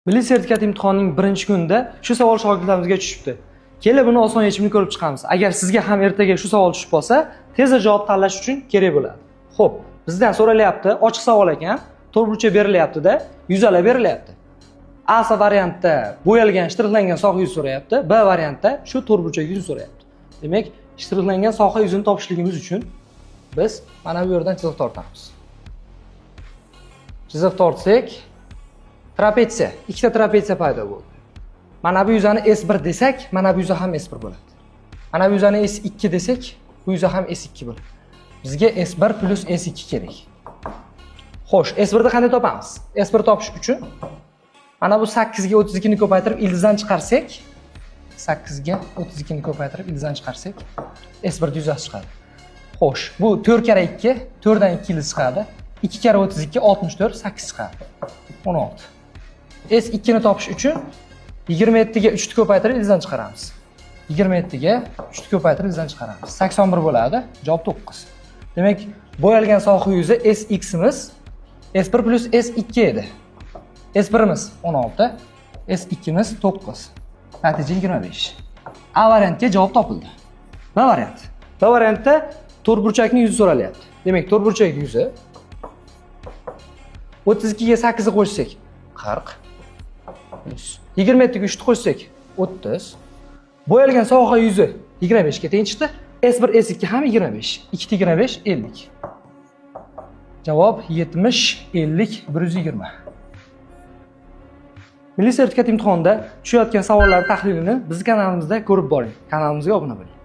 Milliy sertifikat imtihonining birinchi kunida shu savol shogirdlarimizga tushibdi. Kelib buni oson yechimini ko'rib chiqamiz. Agar sizga ham ertaga shu savol tushib qolsa, tezda javob tanlash uchun kerak bo'ladi. Xo'p, bizdan so'ralyapti, ochiq savol ekan, to'rtburchak berilyapti-da, yuzalar berilyapti. A variantda bo'yalgan, shtrixlangan soha yuzi so'rayapti, B variantda shu to'rtburchak yuzi so'rayapti. Demak, shtrixlangan soha yuzini topishligimiz uchun biz mana bu yerdan chiziq tortamiz. Chiziq tortsak, trapetsiya, ikkita trapetsiya paydo bo'ldi. Mana bu yuzani S1 desak, mana bu yuza ham S1 bo'ladi. Mana bu yuzani S2 desak, bu yuza ham S2 bo'ladi. Bizga S1 plus S2 kerak. Xo'sh, S1 ni qanday topamiz? S1 topish uchun mana bu 8 ga 32 ni ko'paytirib ildizdan chiqarsak, 8 ga 32 ni ko'paytirib ildizdan chiqarsak, S1 yuzasi chiqadi. Xo'sh, bu 4 karra 2, 4 dan 2 ildiz chiqadi. 2 karra 32 64, 8 chiqadi. 16. S2 ni topish uchun 27 ga 3 ni ko'paytirib ildizdan chiqaramiz. 27 ga 3 ni ko'paytirib ildizdan chiqaramiz. 81 bo'ladi, javob 9. Demak, bo'yalgan soha yuzi Sximiz S1 plus S2 edi. S1imiz 16, S2imiz 9. Natija 25. A variantga javob topildi. B variant. B variantda to'rtburchakning yuzi so'ralyapti. Demak, to'rtburchak yuzi 32 ga 8 ni qo'shsak 40 plus 27 ga 3 ni qo'shsak 30. Bo'yalgan soha yuzi 25 ga teng chiqdi. S1 S2 ham 25. 2 25 50. Javob 70 50 120. Milliy sertifikat imtihonida tushayotgan savollar tahlilini bizni kanalimizda ko'rib boring. Kanalimizga obuna bo'ling.